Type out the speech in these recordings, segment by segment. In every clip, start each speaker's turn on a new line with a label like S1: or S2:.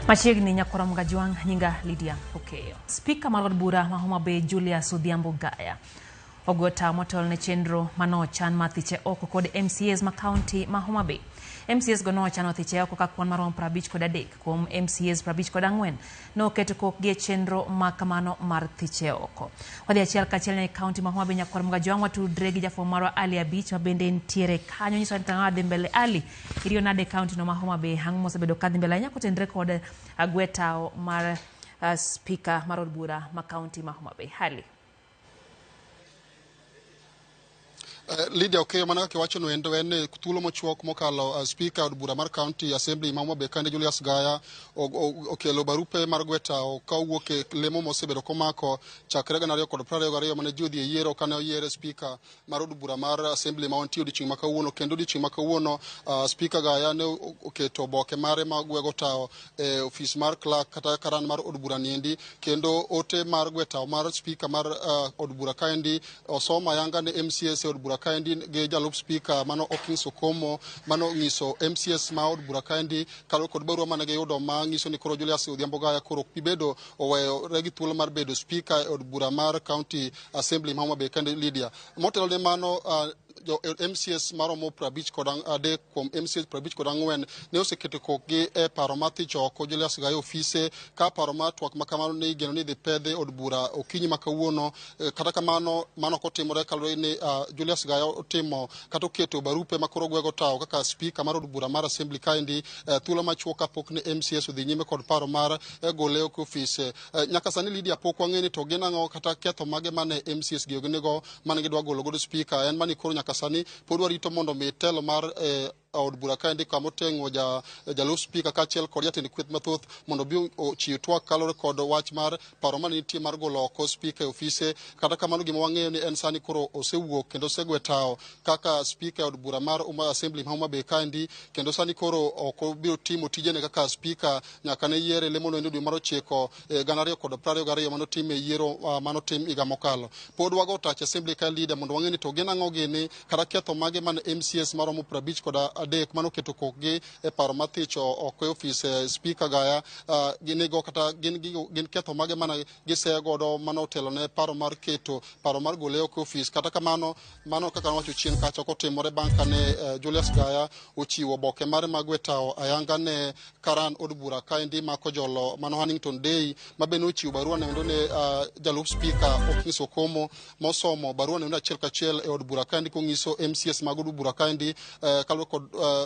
S1: Machiegni nyakwara Mgajwang' nyinga Lydia Okeyo. Spika mar od bura ma Homa Bay Julius Odhiambo Gaya ogoyo tawo motelo ne chenro manochan mar thiche oko kod MCAs ma kaunti ma Homa Bay. MCAs go nochano thiche oko ka kwan maromo 53 kuom MCAs 54 noketo kokgi e chenro ma kamano mar thiche oko. Wadhi achiel kachiel e kaunti ma Homa Bay nyakwar Mgajwang' watudre gi jafwambo marwa Ali Abich ma bende nitiere kanyo nyiso ni tang'o dhi mbele. Ali, iriyo nade e kaunti no ma Homa Bay? Ang'o mosebedo ka dhi mbele ahinya kotenre kod gwe tawo mar spika mar od bura ma kaunti ma Homa Bay? Ali.
S2: Lydia Okeyo, mana kaka iwacho no endo en thuolo mochuok mokalo Speaker od bura mar County Assembly ma Homa Bay kande Julius Gaya okelo barupe mar gwe tawo ka owuok e lemo mosebedo komako chakre 2022 mane ji odhi e yiero kane oyiere Speaker mar od bura mar Assembly ma wantie odiochieng' ma kawuono. Kendo odiochieng' ma kawuono Speaker Gaya ne oketo oboke mare ma gwego tawo e ofis mar clerk kata karan mar od bura niendi, kendo ote mar gwe tawo mar Speaker mar od bura kaendi osomo ayanga ne MCS e od bura kaendi gi jalup Speaker mano Oking Sokomo, mano nyiso MCS ma od bura kaendi kaluwore kod barua mane giyudo ma nyiso ni koro Julius Odhiambo Gaya koro ok bi bedo oweyore gi thuolo mar bedo Speaker e od bura mar County Assembly ma Homa Bay kende. Lydia, motelo ne mano jo MCS maromo 53 kuom MCS 54 ne oseketo kokgi e paro mar thicho oko Julius Gaya ofise, ka paro mar twak ma kamano ne igeno ni idhi pedhi od bura okinyi ma kawuono. Kata kamano mano ok otimore kaluwore ni Julius Gaya otimo kata oketo barupe ma koro gwego tawo kaka Speaker mar od bura mar Assembly kaendi thuolo machuok kapok ne MCS odhi nyime kod paro mar gole oko ofise. Nyaka sani Lydia pok wang'e ni to gin ang'o kata ketho mage mane MCS gi nigo mane gidwa golo godo Speaker. En mani koro nyaka sani pod warito mondo mi telo mar od bura kaendi kama oteng'o jalup Speaker kaachiel kod jatend kweth mathoth mondo obi ochiw twak kaluwore kod wach mar paro mane nitie mar golo oko Speaker e ofise. Kata kamano gima wang'eyo ni en sani koro osewuok kendo osegwe tawo kaka Speaker e od bura mar Assembly ma Homa Bay kaendi, kendo sani koro ok obiro timo tijene kaka Speaker nyaka ne yiere lemo no dwe mar 9 2022 manotim e yiero manotim higa mokalo. Pod wago tach Assembly ka Lydia mondo wang'e ni to gin ang'o gini kata ketho mage mane MCS maromo 53 manoketo kokgi e paro mar thicho oko e ofis Speaker Gaya ginigo kata gin ketho mage mane giseyo godo mano otelo ne paro mar keto paro mar gole oko e ofis. Kata kamano mano kaka nowacho chien kacha ok otimore bang' kane Julius Gaya ochiwo oboke mare mag gwe tawo ayanga ne karan od bura kaendi ma Kojolo mano Hannington Day, ma bende ochiwo barua noendo ne jalup Speaker Oking Sokomo, mosomo barua noendo achiel kachiel e od bura kaendi kong'iso MCS mag od bura kaendi kaluwore kod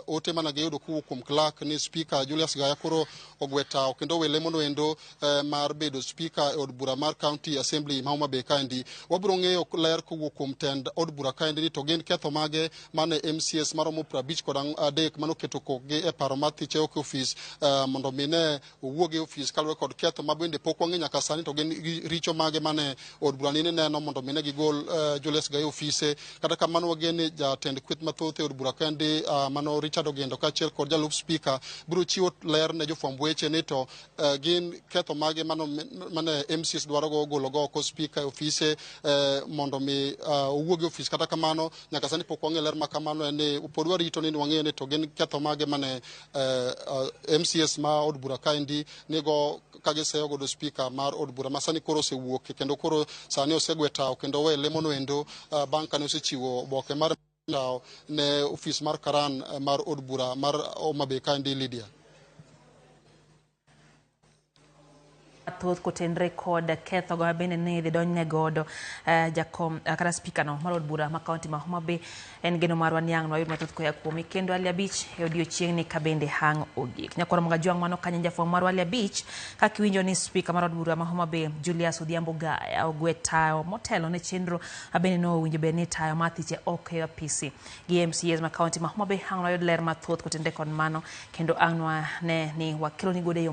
S2: ote mane giyudo kowuok kuom clerk ni Speaker Julius Gaya koro ogwe tawo kendo owe lemo noendo mar bedo Speaker e od bura mar County Assembly ma Homa Bay kaendi. Wabiro ng'eyo ler kowuok kuom tend od bura kaendi ni to gin ketho mage mane MCS maromo 53 manoketo kokgi e paro mar thiche oko e ofis mondo mi ne owuog e ofis kaluwore kod ketho ma bende pok wang'e nyaka sani to gin richo mage mane od bura nini neno mondo mi ne gigol Julius Gaya e ofise. Kata kamano wageno ni jatend kweth mathoth e od bura kaendi mano Richard Ogendo kaachiel kod jalup Speaker biro chiwo ler ne jofwamb weche ni to gin ketho mage mane MCS dwaro go golo go oko Speaker e ofise mondo mi owuog e ofis. Kata kamano nyaka sani pok wang'eyo ler ma kamano, en ni pod warito ni wang'eyo ni to gin ketho mage mane MCS ma od bura kaendi nigo ka giseyo godo Speaker mar od bura ma sani koro osewuok kendo koro sani osegwe tawo kendo owe lemo noendo bang' kane osechiwo oboke mar tawo ne ofis mar karan mar od bura mar Homa Bay kaendi. Lydia.
S1: Mathoth kotenre kod ketho go bende ne idhi donjne godo jakom kata spika no mar od bura ma kaunti ma Homa Bay. En geno marwa ni ang' nwayud mathoth koya kuomi kendo Ali Abich e odiochieng'ni ka bende hang' ogik. Nyakwar Mgajwang' mano kanyo jafwambo marwa Ali Abich kaka iwinjo ni spika mar od bura ma Homa Bay Julius Odhiambo Gaya ogwe tayo motelo ne chenro ma bende nowinjo bed ni tayo mar thiche oko e apisi gi MCAs ma kaunti ma Homa Bay. Ang' nwayud ler mathoth kotenre kod mano kendo ang' nwane ni wakelo ni godo e yo.